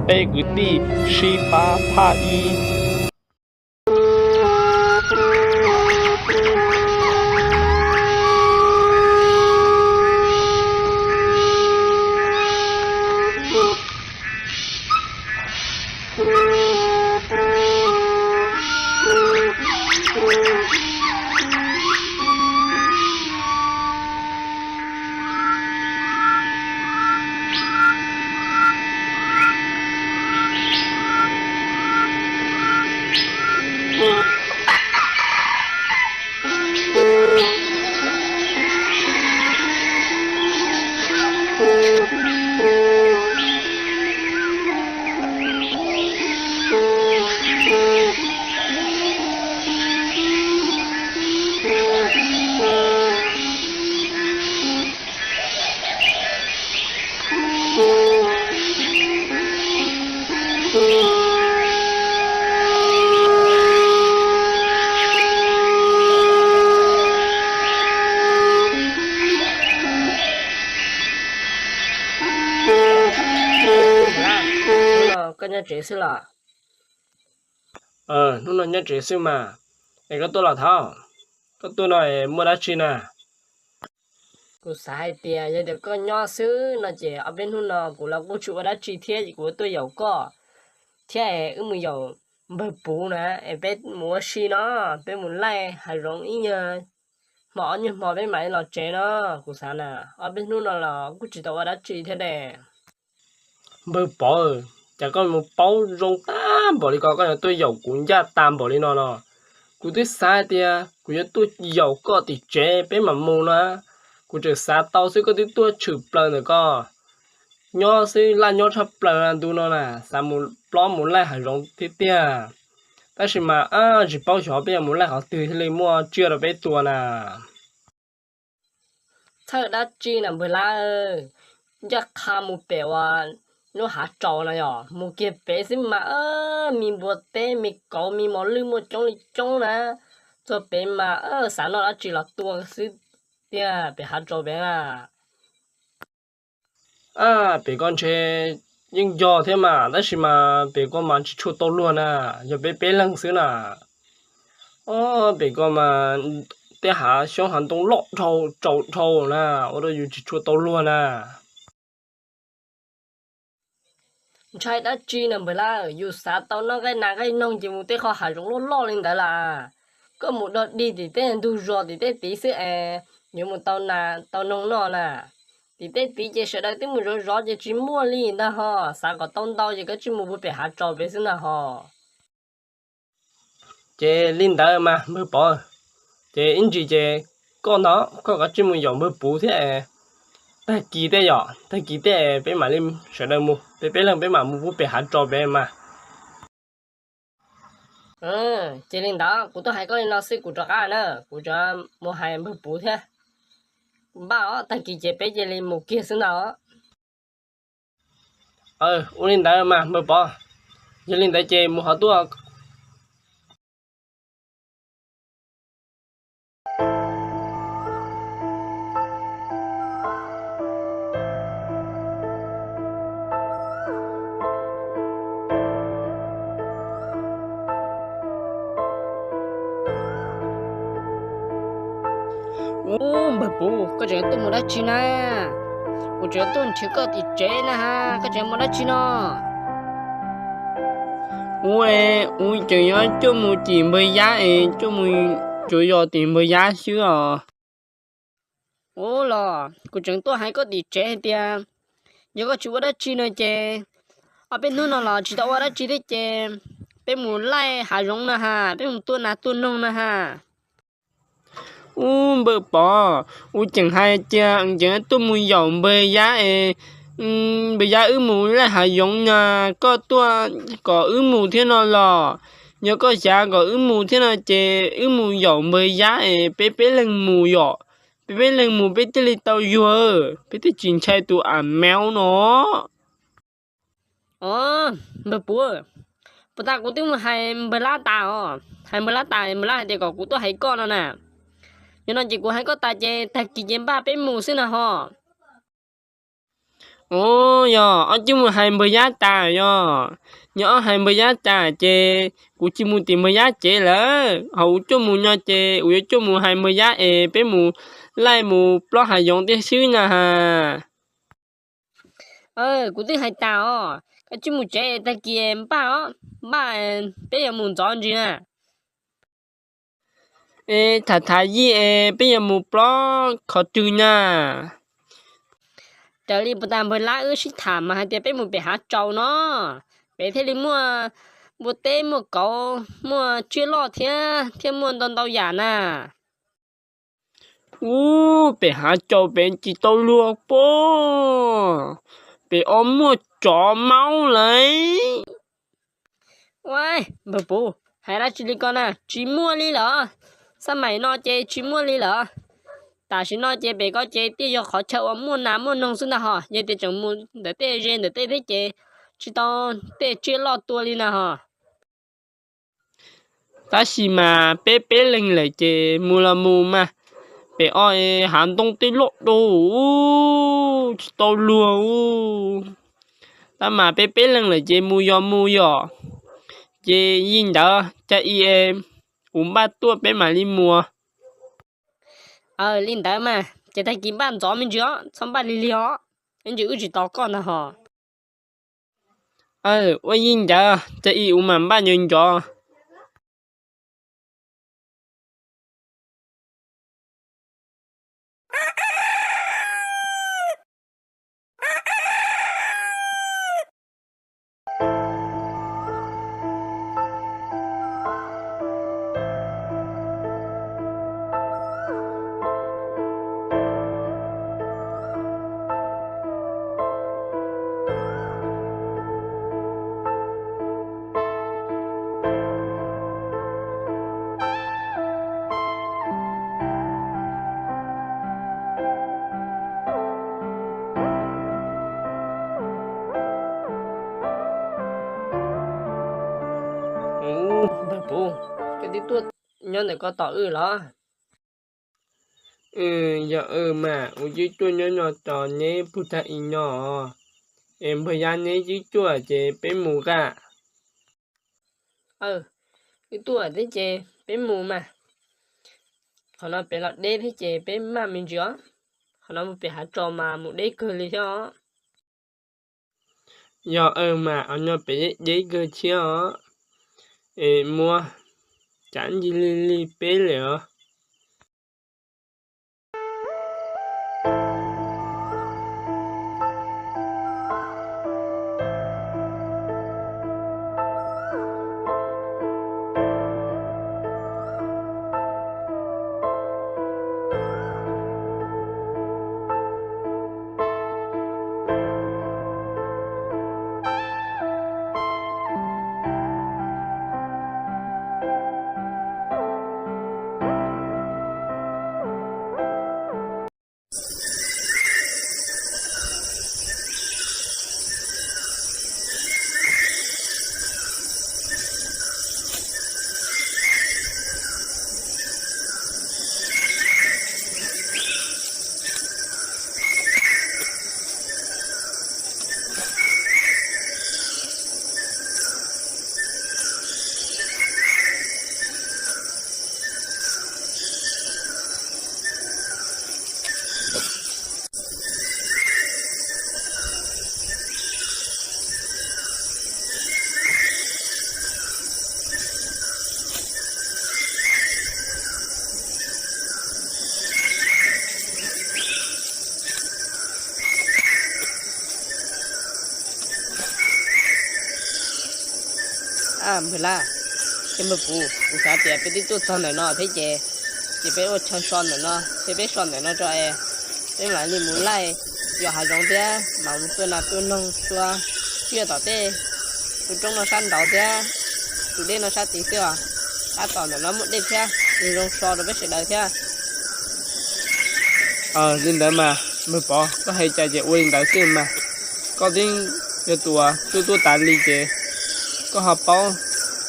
peb kwv tij sib pab phaj ib. Koj nyob tsev xwb los? Hnub no nyob tsev xwb mas. Es koj tuaj los thaum, koj tuaj no muaj dab tsi na? Kuv xav hais tias yog tias koj nyob xwb no ces ob peb hnub no kuv los kuj tsis ua dab tsi thiab ces kuv tuaj yaum koj thiab es wb mus yaum npawg Puv na, es peb mus ua si no, peb mus laij hav zoov ib nyuag hmo ob nyuag hmo peb mam li los tsev no. Kuv xav na, ob peb hnub no los kuj tsis tau ua dab tsi thiab ne. Npawg Pov, cas koj mus paub zoo tag npaum li ko, koj yuav tuaj yaum kuv ncaj tas npaum li no no? Kuv twb xav tias kuv yuav tuaj yaum koj tim tsev peb mam mus na. Kuv tseem xav tau xwb koj twb tuaj tshwm plaws ntawm ko. Nyob xwb laj nyob tshaj plaws ntu no na, xav mus plob mus laij hav zoov thiab tiag. Tab sis mas tsis paub xyov peb yuav mus laij qhov twg thiaj li muaj tsiaj rau peb tua na. Txhawj dab tsi na npawg Lab, ncaj qha mus pem uas lub hav tsaus no yog mus kiag pem xwb mas me npua teb me kauv me mos lwj muaj coob li coob na. Txog pem mas xav noj dab tsi los tua xwb tiag pem hav tsaus pem na. Pem ko ntshe yeej yog thiab mas, tab sis mas pem ko mas tsis tshua tau luag na, yog peb peb leeg xwb na. Ob, pem ko mas tej hav xyoob hav ntoo loj dhau tsaus dhau na, ua rau yus tsis tshua tau luag na. Ntshai dab tsi na npawg Lab, yus xav tau noj nqaij nas nqaij noog ces mus tej qhov hav zoov loj loj li ntawd lawm. Koj mus dog dig tim tej ntug zos tim tej tid xwb es yuav mus tau nas tau noog noj na. Tim tej tid ces sawv daws twb mus zov zov ces tsis muaj li ntag ho, xav kom tau ntau ces koj tsij mus puag pem hav tsaus pem xwb ntag ho. Ces li ntawd mas npawg Pov, ces ib ntsis ces koj ntag, koj kav tsij mus yaum npawg Puv thiab. Tag kis tej yom, tag kis tej peb mam li sawv daws mus, peb peb leeg peb mam mus puag pem hav tsaus pem mas. Ces li ntawd kuv tuaj hais koj li no xwb kuv rov qab na, kuv rov mus hais npawg Puv thiab. Npaj os, tag kis ces peb cia li mus kiag xwb ntag. Ua li ntawd mas npawg Pov, yog li ntawd ces mus ho tuaj. Ub, npawg Puv, koj tseem tuaj mus dab tsi na? Kuv tseem tuaj nrhiav koj tim tsev na ha, koj tseem mus dab tsi no? Ub, ub, tseem yuav cuaj mus tim npawg Yab es cuaj mus tsuav yos tim npawg Yab xwb os. Ub los, kuv tseem tuaj hais koj tim tsev hais tias yog koj tsis ua dab tsi no ces ob peb hnub no los tsis tau ua dab tsi thiab ces peb mus laij hav zoov na ha, peb mus tua nas tua noog na ha. Ub, npawg Pov, kuv tseem hais tias tseem tuaj mus yaum npawg Yab es npawg Yab wb mus laij hav zoov na, koj tuaj kom wb mus thiab no los? Yog koj xav kom wb mus thiab no ces wb mus yaum npawg Yab es peb peb leeg mus yom, peb peb leeg mus peb thiaj li tau yuag, peb thiaj tsis ntshai tus a mev no. Os, npawg Puv, puag ta kuv twb mus hais npawg Lab tas os, hais npawg Lab tas npawg Lab hais tias kom kuv tuaj hais koj no na. Yog no ces kuv hais koj tas ces tag kis ces npaj peb mus xwb na ho. Ua, yog ob cuj mus hais npawg Yab tas yog, yog ob hais npawg Yab tas ces kuv cia mus tim npawg Yab tsev lawm, ho kuv cuaj mus nyob ces kuv yuav cuaj mus hais npawg Yab es peb mus laij mus plob hav zoov tej xwb na has. Kuv twb hais tas os, koj cia mus tsev tag kis npaj os, npaj, peb yuav mus ntxov ntsis na. Es tham tham yij es peb yuav mus plob qhov twg na? Raws li puag ta npawg Lab wb sib tham mas hais tias peb mus pem hav tsaus no, pem thiaj li muaj npua teb, muaj kauv, muaj tsiaj loj thiab, thiab muaj ntau ntau yam na. Ub, pem hav tsaus pem tsis tau luag pob, pem o muaj tsov maub lawm. Ua, npawg Puv, hais dab tsi li ko na, tsis muaj li lawm. Xab maim no ces tsis muaj li lawm. Tam sim no ces pem ko ces thiaj yog qhov chaw uas muaj nas muaj noog xwb ntag hos, yog tias tseem mus ntawm tej ze ntawm tej thiab ces tsis tau tej tsiaj loj tua li na hos. Tab sis mas peb peb leeg lawm ces mus los mus mas, pem o hav ntoo tej loj dua, tsis tau luag. Tab mas peb peb leeg lawm ces mus yog mus yom, ces yij ntawd cas i es kuv npaj tuaj peb mam li mus. Aw, li ntawd mas ces tag kis npaj ntxov me ntsis os, txhob npaj lig lig os, ib ntsis wb tsis tos koj ntag hos. Aw, ua yij ntawd cas i kuv mam npaj nco nco. Npawg Puv, koj twb tuaj nyob ntawm ko tos wb los? Yog mas, kuv twb tuaj nyob no tos neb puag ta i no. Es npawg Yab neb twb tuaj ces peb mus qa. Wb tuaj thiab ces peb mus mas. Qhov no pem los deb thiab ces peb maj me ntsis os. Qhov no mus pem hav tsaus mas mus deb kawg li thiab os. Yog mas, qhov no pem deb kawg thiab os. Es muab, cas ncig lig lig peb lawm os. Npawg Lab, npawg Puv, kuv xav tias peb twb tuaj txog ntawm no thiab ces, ces peb ua chaw so ntawm no thiab, peb so ntawm no tso es peb mam li mus laij yos hav zoov thiab mam mus tua nas tua noog tua tsiaj tom tej tus roob no sab nraud thiab tus dej no sab tid xwb os. Tab tom ntawm no muaj dej thiab, zoo zoo so rau peb sawv daws thiab. Li ntawd mas npawg Pov, koj hais cas ces ua li ntawd xwb mas. Koj twb yog tus uas tuaj tuaj tas li ces koj ho paub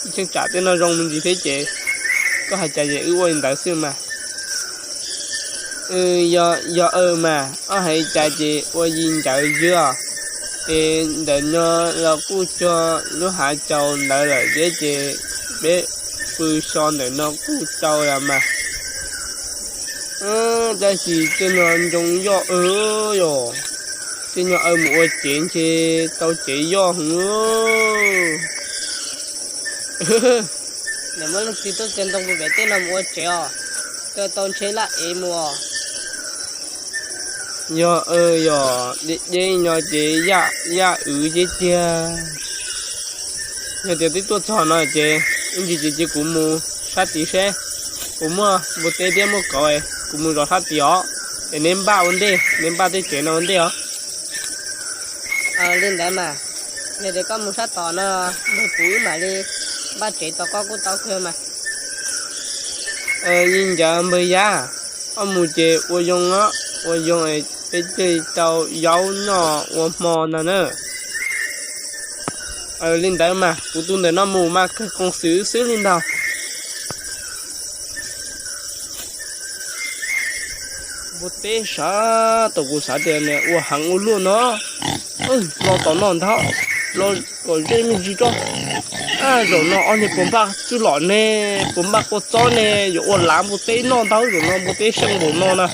ib cheeb tsam tej no zoo me ntsis thiab ces koj hais cas ces wb ua li ntawd xwb mas. Yog, yog mas, koj hais cas ces ua li ntawd xwb os. Ces ntawm no los kuj tso lub hav tsaus ntawd lawm thiab ces peb pw so ntawm no kuj tau los mas. Tab sis tej no ntoo yoj aw yom, tej no aw mus ua tsev ntshe tau tsev yoj heev. Ntawm muaj leej twg tuaj kaw ntoo puag pem tej no mus ua tsev os, kaw tau ntshe laj ev mus os. Yog, yog deb deb no ces yaj, yaj wv ces tiag. Yog tias twb tuaj txog no ces ib ntsis ces cia kuv mus sab tid seb puas muaj npua teb thiab muaj kauv, kuv mus zov sab tid os. Es neb npaj ua ntej, neb npaj tej tsev no ua ntej os. Li ntawd mas, yog tias koj mus sab tod no, npawg Puv wb mam li npaj tsev tos koj kuj tau kawg mas. Li ntawd npawg Yab, koj mus ces ua zoo, ua zoo peb thiaj tau yaub noj ua hmo no na. Li ntawd mas kuv tus ntawm no mus mas kawg koom xwm xwb li ntag. Npua teb sab tau kuv xav tias ua heev ua luaj no, los tom no ntag, los kom ze me ntsis tso. Zaum no ob niag puas npaj txwj lom ne, puas npaj kua txob ne, yuav ua lav npua teb noj ntag. Zaum no npua teb seej npaum no na.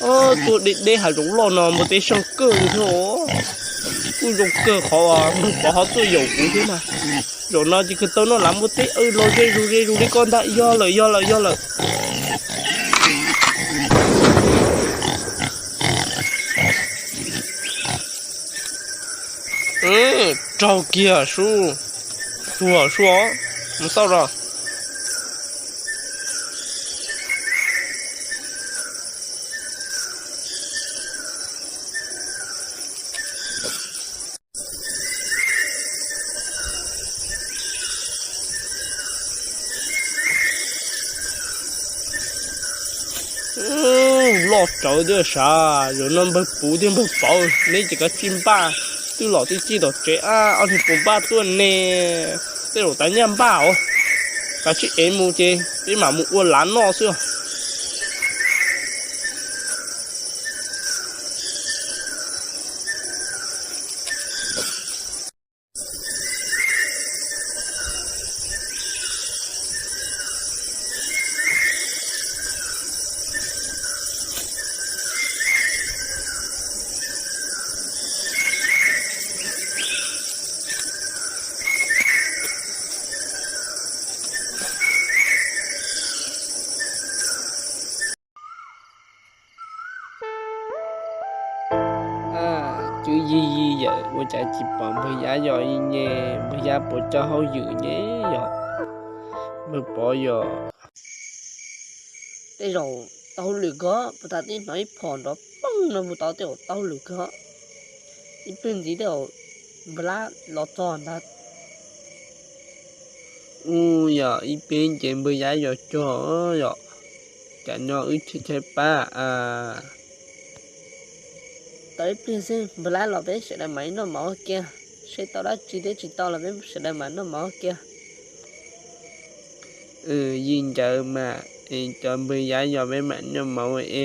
Tuaj deb deb hav zoov loj no npua teb seej kawg li thiab. Kuj zoo kawg qhov npawg Pov ho tuaj yaum kuv thiab mas. Zaum no ces kawg tau noj lav npua teb, los ze zus ze zus li koj ntag. Yog lawm, yog lawm, yog lawm. Raug kiag sub, tuag sub, mus xauj zog. Loj rawv thiab sav, zaum no npawg Puv thiab npawg Pov neb ces kav tsij npaj twj lom twj txij tom tsev, ob niag puas npaj tuaj ne. Tej zaum tav nyaj npaj os, kav tsij ev mus ces peb mam mus ua lav noj xwb. Cwb yig yig yawm ua cas tsis pom npawg Yab yog li ne? Npawg Yab puas coj hauj ywm ne yog? Npawg Pov yog? Tej zaum tau hauj lwm kawg, puag ta twb hnov ib phom nrov poog no puag ta, tej zaum tau hauj lwm kawg. Ib pliag ntxiv tej zaum npawg Lab los txog ntag. Ub, yog ib pliag ces npawg Yab yog cog yom. Cas nyob wb cheb cheb pab a. Tau ib pliag xwb npawg Lab los peb sawv daws mam li noj mov ua ke, seb tau dab tsi thiab tsis tau los peb sawv daws mam noj mov ua ke. Yig ncawd mas, es cov npawg Yab yog peb mam noj mov ua e.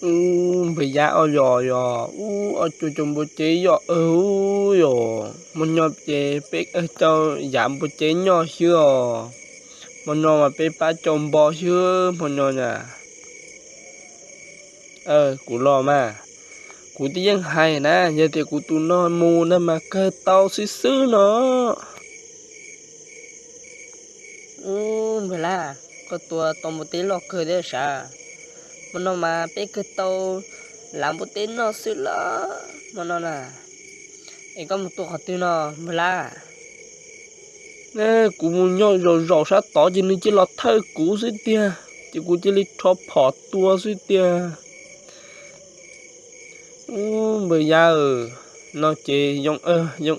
Ub, npawg Yab ob yog yog ub, ob cuag cov npua ceb yoj awg yog, hmo nyo ces peb tau yav npua ceb noj xwb os. Hmo no mas peb pab cau npo xwb hmo no na. Kuv los mas, kuv twb yeej hais na, yog tias kuv tus no mus na mas kawg tau xwb xwb no. Ub, npawg Lab, koj tua tau npua teb loj kawg thiab sav. Hmo no mas peb kawg tau lav npua teb noj xwb lawm hmo no na. Es koj mus tua qhov twg no npawg Lab? Kuv mus nyob zaum zaum sab tod ces nws cia los thawj kuv xwb tiag, ces kuv cia li rho phom tua xwb tiag. Ub, npawg Yab, no ces yoo yoo,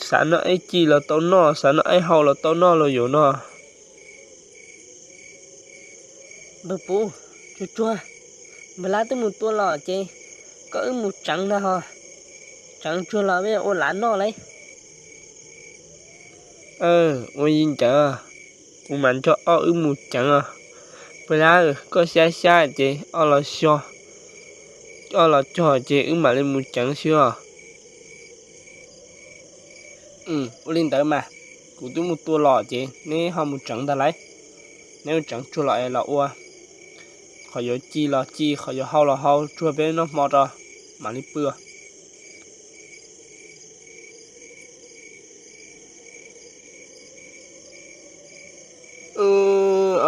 xav noj ib ci los tau noj, xav noj ib hau los tau noj los yuav no. Npawg Puv, tsuag tsuag, npawg Lab twb mus tua los ces koj wb mus tseev ntag ho. Tseev tsuag los peb ua lav noj lauj. Ua li ntawd, kuv mam nrog ob wb mus tseev os. Npawg Lab, koj xyab xyab ces ob los xyog, ob los cog ces wb mam li mus tseev xwb os. Ua li ntawd mas, kuv twb mus tua los ces neb ho mus tseev ntag lauj. Neb mus tseev tsuag los es los ua, qhov yuav ci los ci, qhov yuav hau los hau, tsuag peb noj hmo tso, mam li pw.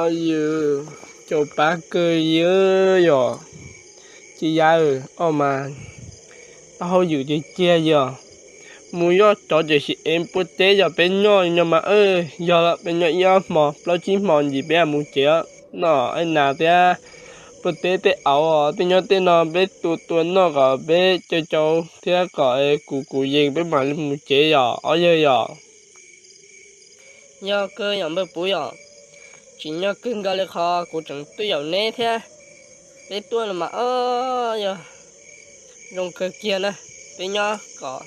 Yws, caum pab kawg yom. Ces yawg, ob mas taub hau ywm ces cia yog mus yoj cov ces sim ev puag teb yog peb nyob nyob mas, yog peb nyob ib ob hmo plaub tsib hmo ncig peb mus tsev no, ib nas thiab puag teb tej auv tej nyob tej no peb tua tua noj kom peb cau cau thiab kom kuv kuv yees peb mam li mus tsev yom ob yawg yom. Yog kawg yom npawg Puv yom, tsim nyog kawg nkaus li qhov kuv tseem tuaj yaum neb thiab. Peb tuaj no mas ob yog zoo kawg kiag na. Peb nyob kom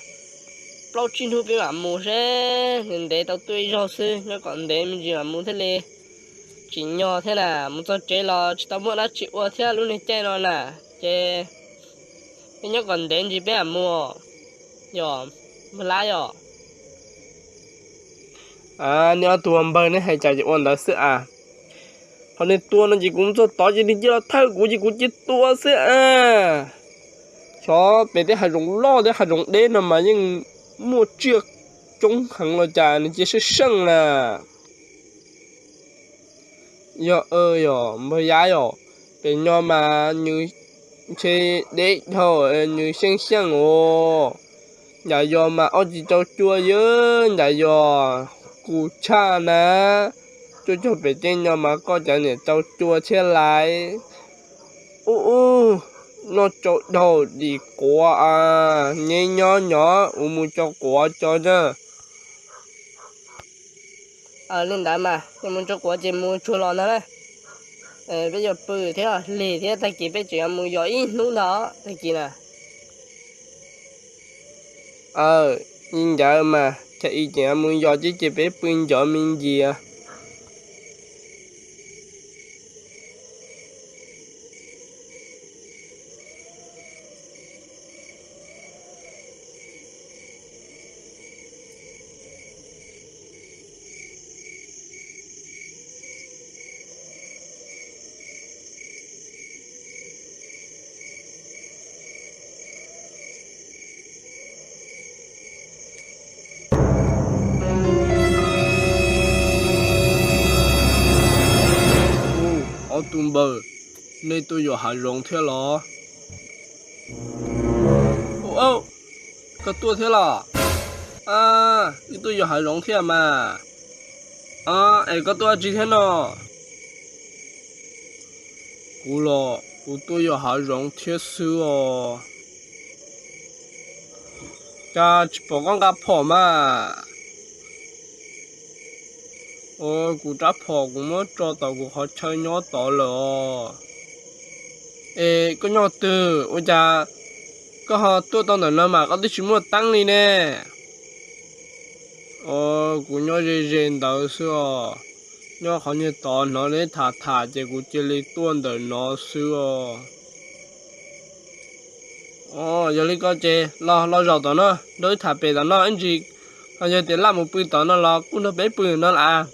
plaub tsib hnub peb mam mus seb, ntev tau tuaj ib zaug xwb, nyob kom ntev me ntsis mam mus thiaj li tsim nyog thiab na. Mus txog tsev los tsis tau muaj dab tsi ua thiab lub niag caij no na, ces peb nyob kom ntev ntsis peb mam mus. Yog, npawg Lab yom. Nej ob tug npawg neb hais cas ces ua ntawd xwb as. Qhov nws tua no ces kuv mus txog tod ces nws cia los thawj kuv ces kuv cia tua xwb as. Xyov pem tej hav zoov loj thiab hav zoov deb no mas yeej muaj tsiaj coob heev los cas nws cia seej seej na. Yog, yog npawg Yab yom, pem nyob mas nws ntshe deb dhau, nws xyeej xyeej os. Ntshe yog mas ob tsis tau cua yom, ntshe yog kuv tshaj na. Cua cog pem tej nyob mas koj cov niam tau cua thiab lais. Ub ub, noj tsau dhau dim quav a, neb nyob nyob kuv mus tso quav tso na. Li ntawd mas mus tso quav ces mus tsuag los ntag na. Peb yuav pw thiab lig thiab, tag kis peb tseem yuav mus yos ib hnub ntag tag kis na. Aw, li ntawd mas cas ib ces mus yos ces ces peb pw ncov me ntsis. Ob tug npawg, nej tuaj yos hav zoov thiab los? Koj tuaj thiab los? Wb tuaj yos hav zoov thiab mas. Es koj tuaj dab tsi thiab no? Kuv los kuv tuaj yos hav zoov thiab xwb os. Cas tsis pom koj nqa phom mas? Kuv rab phom kuv muab tso tom kuv qhov chaw nyob tod lawm os. Es koj nyob twg ua cas koj ho tuaj tau ntawm no mas koj twb tsis muaj teeb li ne? Kuv nyob ze ze ntawd xwb os. Nyob qhov niag tod hnov neb tham tham ces kuv cia li tuaj ntawm no xwb os. Yog li ko ces los los zaum tom no nrog wb tham pem tom no ib ntsis, ho yog tias laj mus pw tom no los kuj nrog peb pw no las.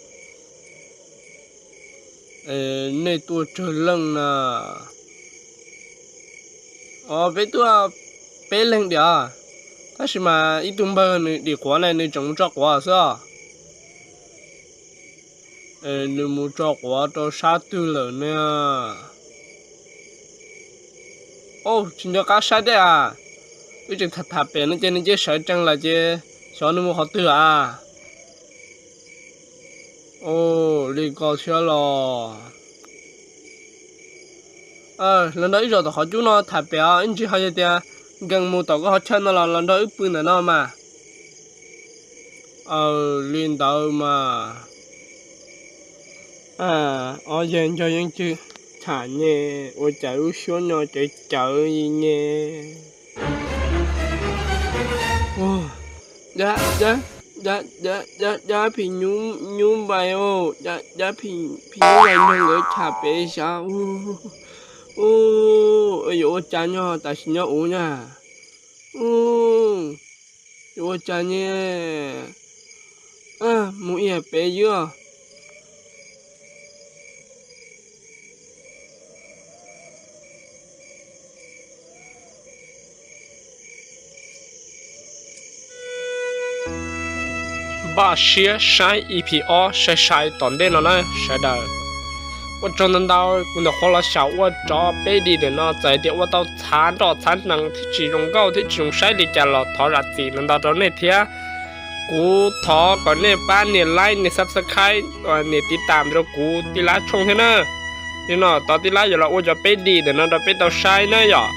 Nej tuaj tsawg leej na? Peb tuaj peb leeg diam, tab sis mas ib tug npawg nws dim quav ne, nws tseem mus tso quav xwb os. Nws mus tso quav rau sab twg lawm ne? Tsis nco qab saib tej as. Wb tseem tham tham pem no ces nws cia sawv tsees lawm ces xyov nws mus qhov twg as. Li ko thiab los. Los nrog wb zaum tom qhov cub no tham pem os, ib ntsis ho yog tias nkees mus tom koj qhov chaw no los los nrog wb pw ntawm no mas. Li ntawd mas. Os, yawg nco yeej cw, tham ne, ua cas lub suab no cawv cawv li ne. Dab, dab, dab phim nyuj vais, dab phim nyuj vais nrog nkawd tham pem sav. Yuav ua cas nyob tam sim no ua na. Yuav ua cas ne. Mus ib pem ywb. Npaj siab saib E P ob sai sai tom ntej no na sawv daws. Ua tsaug ntau ntau, kuv ntawm qhuav los xyaum ua tsov peb D ntawm no, txawm hais tias ua tau txhav nroj txhav hneev thiab tsis zoo nkauj thiab tsis zoo saib li cas los thov zam txim ntau ntau rau nej thiab. Kuv thov kom nej pab nias like, nias subscribe, nias tiv tam rau kuv tij laug tshooj thiab na. Li no tos tij laug yuav los ua tsov peb D ntawm no rau peb tau saib na yom.